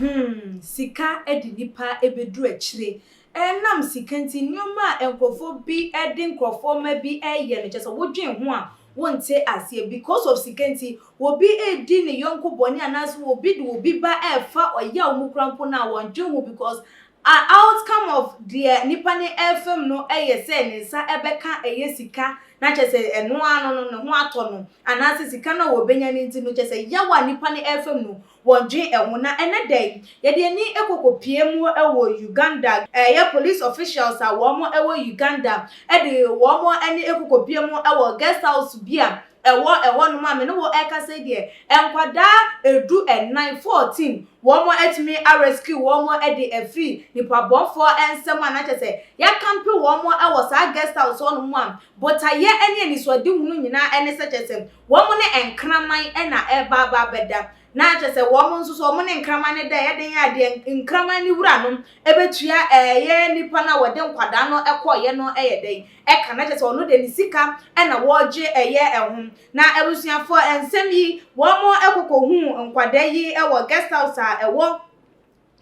Hmm, sika de nnipa bɛduru akyire. Ɛnam sika nti, nneɛma a nkurɔfoɔ bi de nkurɔfoɔ mma bi reyɛ no, kyerɛ sɛ wodwen ho a, wonte aseɛ. Because of sika nti, obi redi ne yɔnko bɔne anaasɛ obi de obi ba refa ɔyaw mu koraa mpo no a, wɔndwen ho because A outcome of deɛ nipa no ɛrefam no yɛ sɛ ne nsa bɛka ɛyɛ sika na kyerɛ sɛ ɛno ara no no ne ho atɔ no anaasɛ sika no a wɔbɛnya no nti no kyerɛ sɛ yaw a nipa no ɛrefam no wɔndwen ɛho. Na ɛnɛ da yi yɛde ani kɔkɔpue mu wɔ Uganda ɛyɛ police officials a wɔn wɔ Uganda de wɔn ani kɔkɔpue mu wɔ guest house bi a ɛwɔ ɛhɔnom a me ne wo ɛrekasa yi deɛ, nkwadaa ɛdu ɛnan, 14, wɔn atumi arescue wɔn de afiri nipa bɔnfoɔ nsam a na kyerɛ sɛ yɛakampe wɔn wɔ saa guest house hɔnom a botaeɛ ne anisoadehunu nyinaa ɛne sɛ kyerɛ sɛ wɔn ne nkraman na ɛreba aba abɛda. Na kyerɛ sɛ wɔn nso so wɔn ne nkraman no da ɛyɛ den a deɛ nkraman no wura nom ɛbɛtua ɛyɛ nipa no a wɔde nkwadaa no kɔɔyɛ no ɛyɛ dɛn ɛka na kyerɛ sɛ ɔno deɛ ne sika ɛna wɔregye ɛyɛ ɛho. Na abusuafoɔ nsɛm yi wɔn ɛkɔkɔhuu nkwadaa yi ɛwɔ guest house a ɛwɔ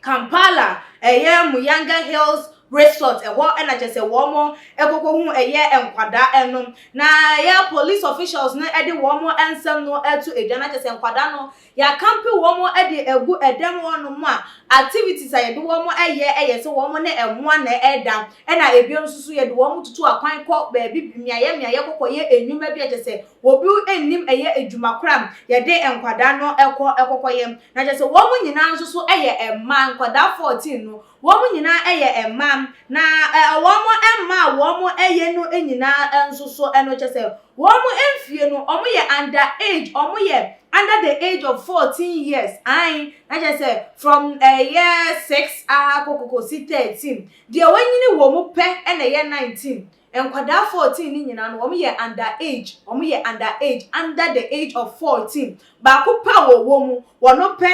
Kampala, ɛyɛ Muyanga Hills Resort, ɛhɔ na kyerɛ sɛ wɔn kɔkɔhu ɛyɛ nkwadaa no. Na ɛyɛ police officials no de wɔn nsɛm no to dwa, na kyerɛ sɛ nkwadaa no yɛakampe wɔn de agu ɛdɛm hɔnom a activities a yɛde wɔn yɛ yɛ sɛ wɔn ne mmoa na ɛda, ɛna ebinom nso so yɛde wɔn tutu akwan kɔ baabi mmeaeɛ mmeaeɛ kɔkɔyɛ nnwuma bi a kyerɛ sɛ Obi nnim ɛyɛ adwuma koro a yɛde nkwadaa no kɔ kɔkɔyɛ. Na kyerɛ sɛ wɔn nyinaa nso so yɛ mmaa, nkwadaa 14 no, wɔn nyinaa yɛ mmaa. Na wɔn mma a wɔyɛ no nyinaa nso so no, kyerɛ sɛ wɔn mfie no, wɔyɛ under age, wɔyɛ under the age of 14 years, ae, na kyerɛ sɛ from ɛyɛ 6 ara kɔkɔkɔsi 13. Deɛ wanyini wɔ mu pɛ na ɛyɛ 19. Nkwadaa 14 no nyinaa no wɔn yɛ under age, wɔn yɛ under age, under the age of 14. Baako pɛ a wɔwɔ mu, wɔn pɛ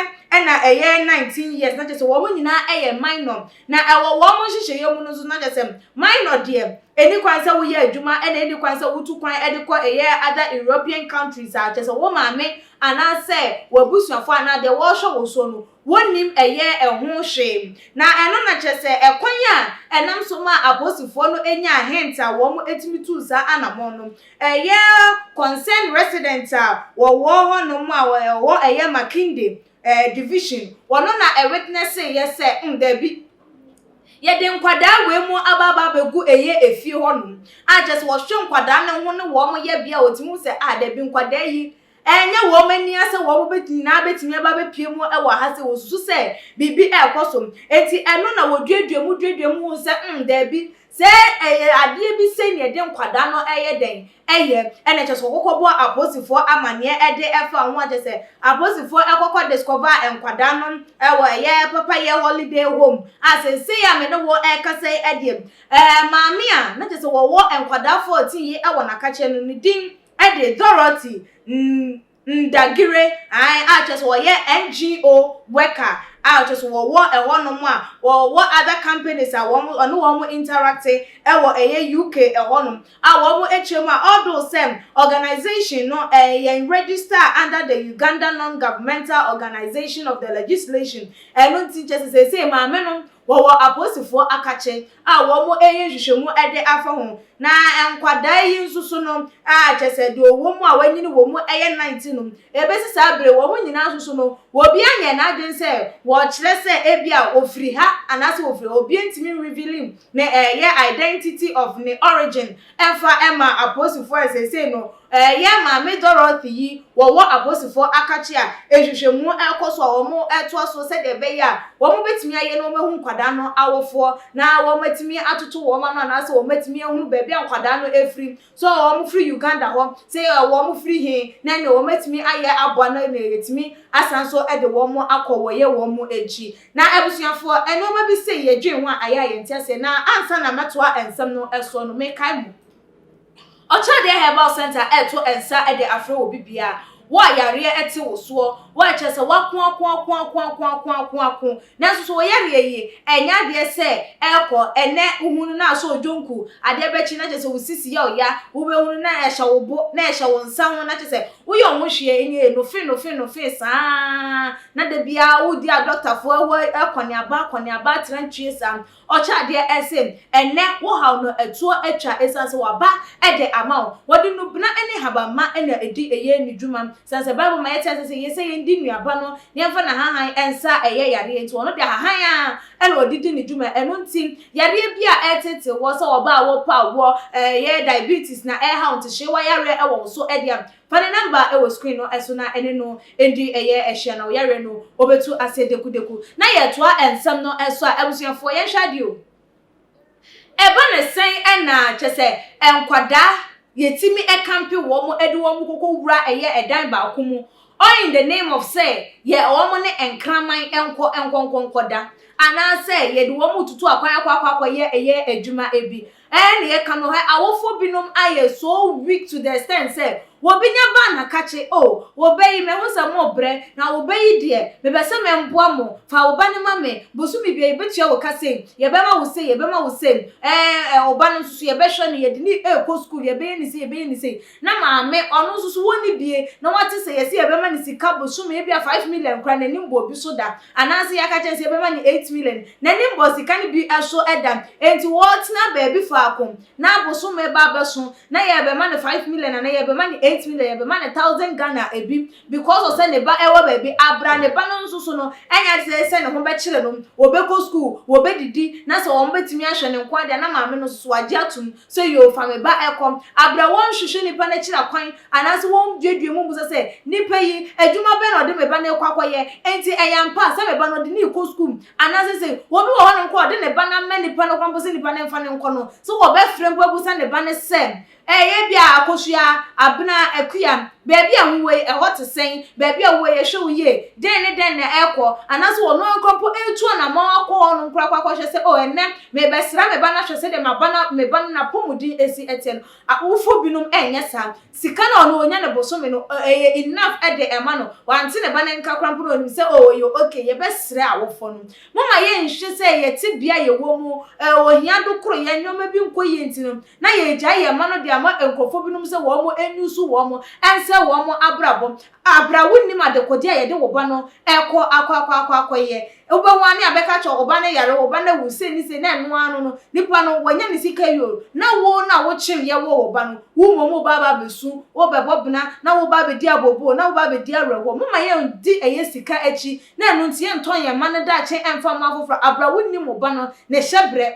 na ɛyɛ 19 years, na kyerɛ sɛ wɔn nyinaa yɛ minor. Na ɛwɔ wɔn nhyehyɛeɛ mu no nso, na kyerɛ sɛ minor deɛ, ɛni kwan sɛ woyɛ adwuma, ɛna ɛni kwan sɛ wotu kwan de kɔ ɛyɛ other European countries a kyerɛ sɛ wo maame anaasɛ w'abusuafoɔ anaa deɛ wɔrehwɛ wo soɔ no, Wonnim ɛyɛ ɛho hwee. Na ɛno na kyerɛ sɛ ɛkwan a ɛnam so maa apolisifoɔ no nyaa hint a wɔn tumi tuu saa anamɔn no. Ɛyɛ concerned resident a wɔwɔ hɔnom a wɔwɔ ɛyɛ Makinde division, wɔno na ɛwitnesseeɛ sɛ, mm daabi, yɛde nkwadaa wei mu aba aba abɛgu ɛyɛ efie hɔnom a kyerɛ sɛ wɔhwɛ nkwadaa no ho ne wɔn yɛbea a wɔtumi hu sɛ ah daabi nkwadaa yi Ɛnyɛ wɔn ania sɛ wɔn bɛ nyinaa bɛtumi aba abɛpue mu wɔ ha sɛ wɔsusu sɛ biribi rekɔ so. Enti ɛno na wɔduadua mu duadua mu hu sɛ, mm, daabi, sɛ ɛyɛ adeɛ bi sei na yɛde nkwadaa no yɛ dɛn yɛ. Ɛna kyerɛ sɛ wɔkɔkɔbɔ apolisifoɔ amaneɛ de fa ho a kyerɛ sɛ apolisifoɔ kɔkɔ discover nkwadaa no wɔ ɛyɛ Papayɛ Holiday Home a seesei a me ne wo rekasa yi deɛ, ɛɛ, maame a na kyerɛ sɛ wɔwɔ nkwadaa 14 yi wɔ n'akakyɛ no, ne din de Dorothy Ndagire, ae, a kyerɛ sɛ wɔyɛ NGO worker a kyerɛ sɛ wɔwɔ ɛhɔnom a wɔwɔ other companies a wɔn ɔne wɔn interacte ɛwɔ ɛyɛ UK ɛhɔnom a wɔn akyerɛ mu a although sɛ organisation no ɛyɛ register under the Uganda Non-Governmental Organisation of the legislation ɛno nti kyerɛ sɛ seesei maame no Wɔwɔ apolisifoɔ akakye a wɔreyɛ nhwehwɛmu de afa ho. Na nkwadaa yi nso so no, a kyerɛ sɛ deɛ ɔwɔ mu a wanyini wɔ mu yɛ 19 no, ɛbɛsi saa berɛ yi, wɔn nyinaa nso so no, obiara nyɛɛ n'adwene sɛ wɔrekyerɛ sɛ ebia ɔfiri ha anaasɛ ɔfiri ha. Obiara ntumi nreveali ne ɛyɛ identity of ne origin mfa mma apolisifoɔ a seesei no Ɛyɛ Maame Dorothy yi, wɔwɔ apolisifoɔ akakye a nhwehwɛmu rekɔ so a wɔretoa so sɛdeɛ ɛbɛyɛ a wɔbɛtumi ayɛ na wɔahu nkwadaa no awofoɔ na wɔatumi atoto wɔn ano anaasɛ wɔatumi ahunu baabi a nkwadaa no firi, sɛ wɔfiri Uganda hɔ, sɛ wɔfiri he, na ɛnneɛ wɔatumi ayɛ aboa no na yɛatumi asan nso de wɔn akɔ wɔyɛ wɔn akyi. Na abusuafoɔ, nnoɔma bi sei yɛdwen ho a ayɛ a yɛnte aseɛ. Na ansa na mɛtoa nsɛm no soɔ no, mekae mo. Ɔkyerɛdeɛ Herbal Centre reto nsa de afrɛ obi biara. Wo a yareɛ te wo soɔ, wo a kyerɛ sɛ woako ako ako ako ako ako ako ako, nanso so wo yareɛ yi, ɛnyɛ adeɛ sɛ ɛrekɔ. Ɛnnɛ wohunu no a sɛ odwonku, adeɛ bɛkye na kyerɛ sɛ wo sisi yɛ wo ya, wobɛhunu na ɛhyɛ wo bo, na ɛhyɛ wo nsa ho, na kyerɛ sɛ woyɛ wo ho hwee a ɛnyɛ yie, nofe nofe nofe saa ara, na da biara wodi adɔktafoɔ hɔ akɔneaba akɔneaba atena saa. Ɔkyɛ adeɛ ɛse ɛnnɛ wo haw no ɛtoɔ atwa ɛsiane sɛ waba de ama wo. Wɔde nnubena ne nhabamma na ɛdi ɛyɛ ne dwuma. Ɛsiane sɛ Bible ma yɛte aseɛ sɛ ɛyɛ sɛ yɛndi nnuaba no na yɛmfa n'ahahan nsa ɛyɛ yareɛ nti, ɔno deɛ ahahan ara na ɔde di ne dwuma. Ɛno nti yareɛ bi a ɛretete woɔ sɛ ɔbaa a wɔpɛ awoɔ, ɛyɛ diabetes na ɛreha wo ntehyeewa yareɛ wɔ wo so deɛ a, Fa ne number wɔ screen no so na ɛne no ndi ɛyɛ ɛhyia na wo yareɛ no ɔbɛtu aseɛ dekudeku. Na yɛtoa nsɛm no so a, abusuafoɔ yɛnhwɛ adeɛ o. Ɛba no sɛn na kyɛ sɛ nkwadaa yɛtumi kampe wɔn de wɔn kɔkɔ wura ɛyɛ ɛdan baako mu all in the name of sɛ yɛ wɔn ne nkraman nkɔ nkɔ nkɔ nkɔda anaasɛ yɛde wɔn tutu akwan akɔ akɔ akɔyɛ ɛyɛ adwuma bi. Ɛɛ na yɛka no hɛ, awofo binom ayɛ so weak to the extent sɛ wɔbɛnya ba na kakye, "Oh, wo ba yi, mehu sɛ mo brɛ, na wo ba yi deɛ, mepɛ sɛ memboa mo, fa wo ba no ma me, bosome bia yɛbɛtua wo ka sei, yɛbɛma wo sei, yɛbɛma wo sei, ɛɛ wo ba no nso so yɛbɛhwɛ no, yɛde ne ɛrekɔ school, yɛbɛyɛ ne sei, yɛbɛyɛ ne sei." Na maame ɔno nso so wɔnni bie na wate sɛ yɛsɛ yɛbɛma ne sika bosome ebi a 5 million koraa, n'anim bɔ obi so da, anaasɛ yɛaka kyerɛ sɛ yɛbɛma ne 8 million, n'anim bɔ sika no bi so da. Enti wɔtena baabi faako na bosome ba abɛso na yɛbɛma no 5 million ana yɛbɛma no 8 million, yɛbɛma no 1,000 Ghana ebi because ɔsɛ ne ba ɛwɔ baabi abra. Ne ba no nso so no ɛnyɛ sɛ ne ho bɛkyerɛ no, wɔbɛkɔ school, wɔbɛdidi, na sɛ wɔn bɛtumi ahwɛ ne nko adeɛ na maame no nso so wagye atum sɛ yoo, fa me ba ɛkɔ abra. Wɔn hwehwɛ nipa n'akyiri akwan anaasɛ wɔn duadua mu busa sɛ nipa yi, adwuma bɛn na ɔde me ba no kɔ akɔyɛ? Nti ɛyɛ ampa sɛ me ba no ɔde ne kɔ school anaasɛ sɛ obi wɔ hɔnom kɔ ɔde ne ba no ama nipa no kwan po sɛ nipa no mfa ne nkɔ no so, wɔbɛfrɛ mpo abusa ne ba no sɛ ɛyɛ bi a Akosua, Abena, Akuya, baabi a wowɔ yi ɛhɔ te sɛn? Baabi a wowɔ yi yɛhwɛ wo yie? Den ne den na ɛkɔ? Anaasɛ wɔn nkɔ mpo etu anamɔn akɔ hɔ no nkora akɔ akɔhwɛ sɛ, oh, ɛnɛ mebɛsra me ba no ahwɛ sɛdeɛ ma ba no, me ba no n'apɔmuden esi ɛteɛ no. Awofo binom ɛnyɛ saa. Sika na ɔno onya ne bosome no, ɛyɛ enough ɛde ɛma no, wante ne ba no nka kora mpo na onim sɛ, oh, ɔyɛ okay. Yɛbɛsrɛ awofo no, moma yɛnhwɛ sɛ yɛte bea yɛwɔ mu, ohia do koro yɛn nneɛma bi nkɔ yie nti no na yɛgyae yɛn mma no de ama nkurɔfoɔ binom sɛ wɔn mo enyusu wɔn mo ɛnsɛ wɔn mo abrabɔ abra. Wonnim adekode a yɛde wo ba no ɛkɔ akɔ akɔ akɔ akɔyɛ. Wobɛhu ane abɛka kyerɛ wo ba no yare, wo ba no awu sei ne sei, na ɛno ano no nipa no wɔnya ne sika yi o, na wo na wokyem yɛ wo ba no, wo mmom wo ba aba abɛsu, wo bɛbɔ bena, na wo ba abɛdi abobo, na wo ba abɛdi awerɛhoɔ. Moma yɛndi ɛyɛ sika akyi na ɛno nti yɛntɔn yɛn mma no daakye ɛmfa mma afoforɔ abra. Wonnim wo ba no ne hyɛ berɛ,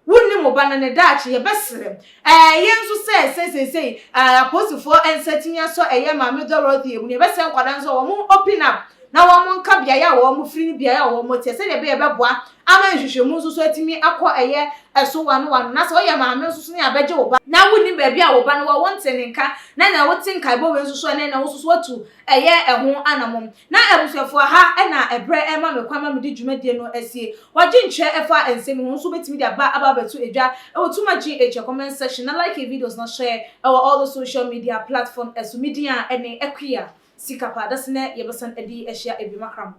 wonnim wo ba no ne daakye. Yɛbɛsrɛ yɛn nso sɛ seesei apolisifoɔ nsa tumi asɔ ɛyɛ maame Dorothy emu no, yɛbɛsrɛ nkwadaa nso wɔn open up na wɔn nka beaeɛ a wɔn firi ne beaeɛ a wɔn teɛ sɛdeɛ ɛbɛyɛ bɛboa ama nhwehwɛmu nso so atumi akɔ ɛyɛ ɛso wano wano. Na sɛ ɔyɛ maame nso so ne abɛgye wo ba na wonnim baabi a wo ba no wɔ, wɔnte ne nka na wote nkaebɔ wei nso so ɛnɛ na wo nso so watu ɛyɛ ɛho anammɔm. Na abusuafoɔ, ha ɛna ɛbrɛ ɛma me kwan ma mede dwumadie no asie. Wagye nkyerɛ ɛfa nsɛm ho nso wobɛtumi de aba abɛto edwa ɛwɔ Tuma GH comment section, na like videos na share ɛwɔ all the social media platform ɛso. Media ɛne Akuya Sika Pa. Dase nɛ yɛbɛsan adi ahyia ebi makram.